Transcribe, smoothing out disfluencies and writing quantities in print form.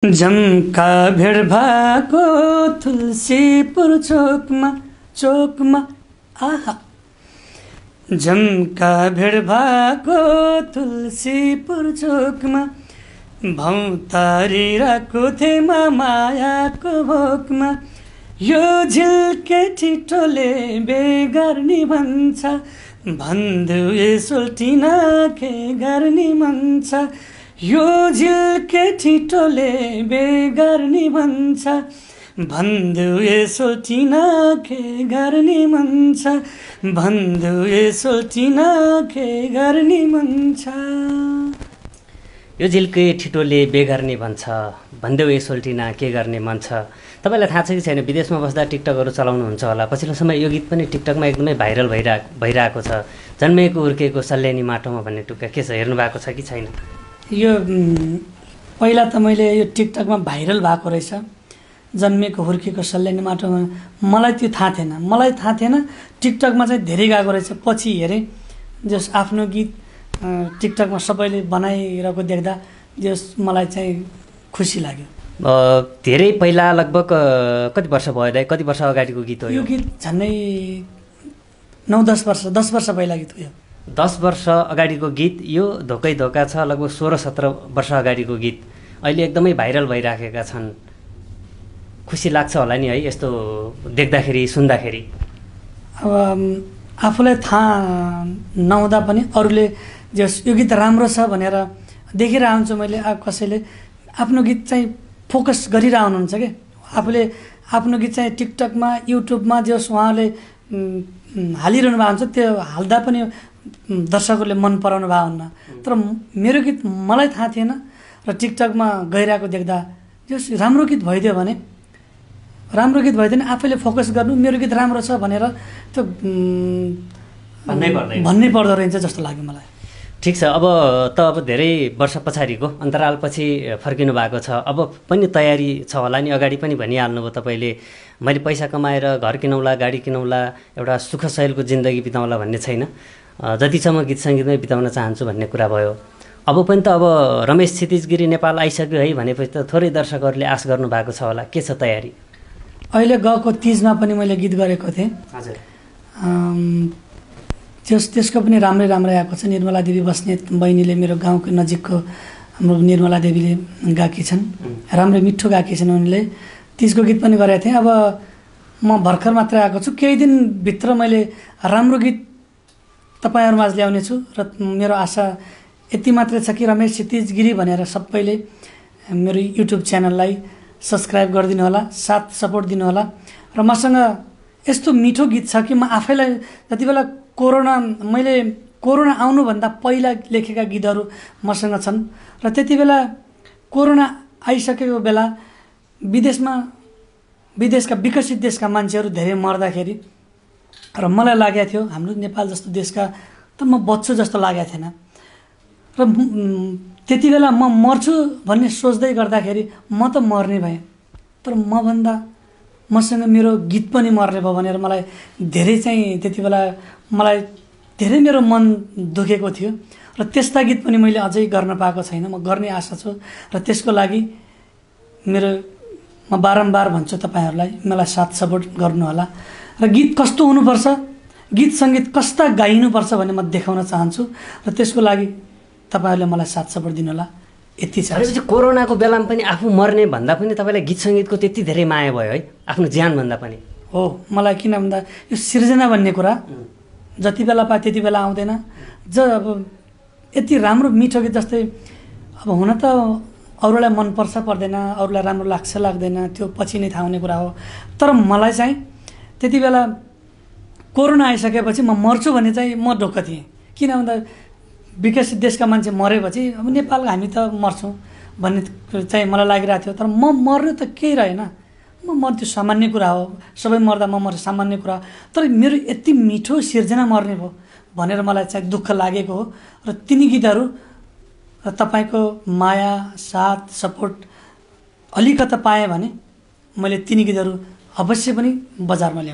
जम्का भेड भएको तुलसीपुर चोकमा आहा जम्का भेड भएको तुलसीपुर चोकमा भौतारिरहेको थिएमा मायाको भोकमा यो झिल्के ठिटोले बेगर्नी भन्छ भन्दै सोल्टिन के गर्ने मन छ यो झिल्के ठिटोले बेगर्नी भन्छ भन्दै सोल्टिन के गर्ने मन छ भन्दै सोल्टिन के गर्ने मन छ। यो झिल्के ठिटोले बेगर्ने भन्छ भन्दै सोल्टिन के गर्ने मन छ। तपाईलाई थाहा छ कि छैन, विदेशमा बस्दा टिकटकहरू चलाउनुहुन्छ होला। पछिल्लो समय यो गीत पनि टिकटकमा एकदमै भाइरल भइरहेको छ। जन्मेको हुर्केको सल्यानी माटोमा भन्ने टुक्का के छ, हेर्नु भएको छ कि छैन? यो पहिला त मैले यो टिकटकमा भाइरल भएको रहेछ, जन्मेको हुर्केको सल्यानी माटोमा। मलाई त्यो थाहा थिएन, टिकटकमा चाहिँ धेरै गएको रहेछ। पछि हेरेँ जस आफ्नो गीत टिकटकमा सबैले बनाइरहेको देख्दा जस मलाई चाहिँ खुसी लाग्यो। धेरै पहिला लगभग कति वर्ष भयो दाइ, कति वर्ष अगाडिको गीत हो यो गीत? झन्डै 9-10 वर्ष, 10 वर्ष पहिला गीत हो यो। 10 वर्ष अगाडिको गीत यो। धोकै धोका छ लगभग 16-17 वर्ष अगाडिको गीत अहिले एकदमै भाइरल भइराखेका छन्। खुसी लाग्छ होला नि है यस्तो देख्दाखेरि सुन्दाखेरि? अब आफूलाई थाहा नहुँदा पनि अरूले जस यो गीत राम्रो छ भनेर देखिरहेको हुन्छु मैले। कसैले आफ्नो गीत चाहिँ फोकस गरिरहेको हुनुहुन्छ क्या, आफूले आफ्नो गीत चाहिँ टिकटकमा युट्युबमा जस उहाँले हालिरहनु भएको हुन्छ, त्यो हाल्दा पनि दर्शकहरूले मन पराउनु भएको हुन्न। तर मेरो गीत मलाई थाहा थिएन र टिकटकमा गइरहेको देख्दा जस राम्रो गीत भइदियो भने आफैले फोकस गर्नु, मेरो गीत राम्रो छ भनेर त्यो भन्नै पर्दो रहेछ जस्तो लाग्यो मलाई। ठिक छ, अब धेरै वर्ष पछाडिको अन्तरालपछि फर्किनु भएको छ। अब पनि तयारी छ होला नि, अगाडि पनि भनिहाल्नुभयो तपाईँले, मैले पैसा कमाएर घर किनौला, गाडी किनौला, एउटा सुखशैलको जिन्दगी बिताउँला भन्ने छैन, जतिसम्म गीत सङ्गीतमै बिताउन चाहन्छु भन्ने कुरा भयो। अब पनि त रमेश क्षितिज गिरी नेपाल आइसक्यो है भनेपछि त थोरै दर्शकहरूले आश गर्नु भएको छ होला। के छ तयारी? अहिले गएको तीजमा पनि मैले गीत गरेको थिएँ। हजुर। त्यसको पनि राम्रै आएको छ। निर्मला देवी बस्नेत बहिनीले, मेरो गाउँको नजिकको हाम्रो निर्मला देवीले गाएकी छन्, राम्रै मिठो गाएकी छन् उनले। तीजको गीत पनि गरेको थिएँ। अब म भर्खर मात्रै आएको छु, केही दिनभित्र मैले राम्रो गीत तपाईँहरूमाझ ल्याउने छु र मेरो आशा यति मात्रै छ कि रमेश क्षितिज गिरी भनेर सबैले मेरो युट्युब च्यानललाई सब्सक्राइब गरिदिनु होला, साथ सपोर्ट दिनु होला। र मसँग यस्तो मिठो गीत छ कि म आफैलाई जति बेला मैले कोरोना आउनुभन्दा पहिला लेखेका गीतहरू मसँग छन् र त्यति बेला कोरोना आइसकेको बेला विदेशका विकसित देशका मान्छेहरू धेरै मर्दाखेरि र मलाई लागेको थियो हाम्रो नेपाल जस्तो देशका त म बच्छु जस्तो लागेको थिएन। र त्यति बेला म मर्छु भन्ने सोच्दै गर्दाखेरि म त मर्ने भएँ, तर मसँग मेरो गीत पनि मर्ने भयो भनेर मलाई धेरै चाहिँ त्यति बेला मलाई धेरै मेरो मन दुखेको थियो। र त्यस्ता गीत पनि मैले अझै गर्न पाएको छैन, म गर्ने आशा छु। र त्यसको लागि म बारम्बार भन्छु तपाईँहरूलाई, मलाई साथ सपोर्ट गर्नु होला। र गीत कस्तो हुनुपर्छ, गीत सङ्गीत कस्ता गाइनुपर्छ भन्ने म देखाउन चाहन्छु र त्यसको लागि तपाईँहरूले मलाई साथ सपोर्ट दिनु होला। यति छ। भनेपछि कोरोनाको बेलामा पनि आफू मर्ने भन्दा पनि तपाईँलाई गीत सङ्गीतको त्यति धेरै माया भयो है, आफ्नो ज्यान भन्दा पनि? हो, मलाई किन भन्दा यो सिर्जना भन्ने कुरा जति बेला पाए त्यति बेला आउँदैन। अब यति राम्रो मिठो गीत जस्तै अब हुन त अरूलाई मनपर्छ पर्दैन, अरूलाई राम्रो लाग्छ लाग्दैन, त्यो पछि नै थाहा हुने कुरा हो। तर मलाई चाहिँ त्यति बेला कोरोना आइसकेपछि म मर्छु भने चाहिँ म ढुक्क थिएँ। किन भन्दा विकसित देशका मान्छे मरेपछि अब नेपाल हामी त मर्छौँ भन्ने चाहिँ मलाई लागिरहेको थियो। तर म मर्नु त केही रहेन, म मर्छु सामान्य कुरा हो, सबै मर्दा म मर्छु सामान्य कुरा हो। तर मेरो यति मिठो सिर्जना मर्ने भयो भनेर मलाई चाहिँ दुःख लागेको हो। र तिनी गीतहरू तपाईँको माया, साथ, सपोर्ट अलिकता पाएँ भने मैले तिनी गीतहरू अवश्य पनि बजारमा ल्याउँछु।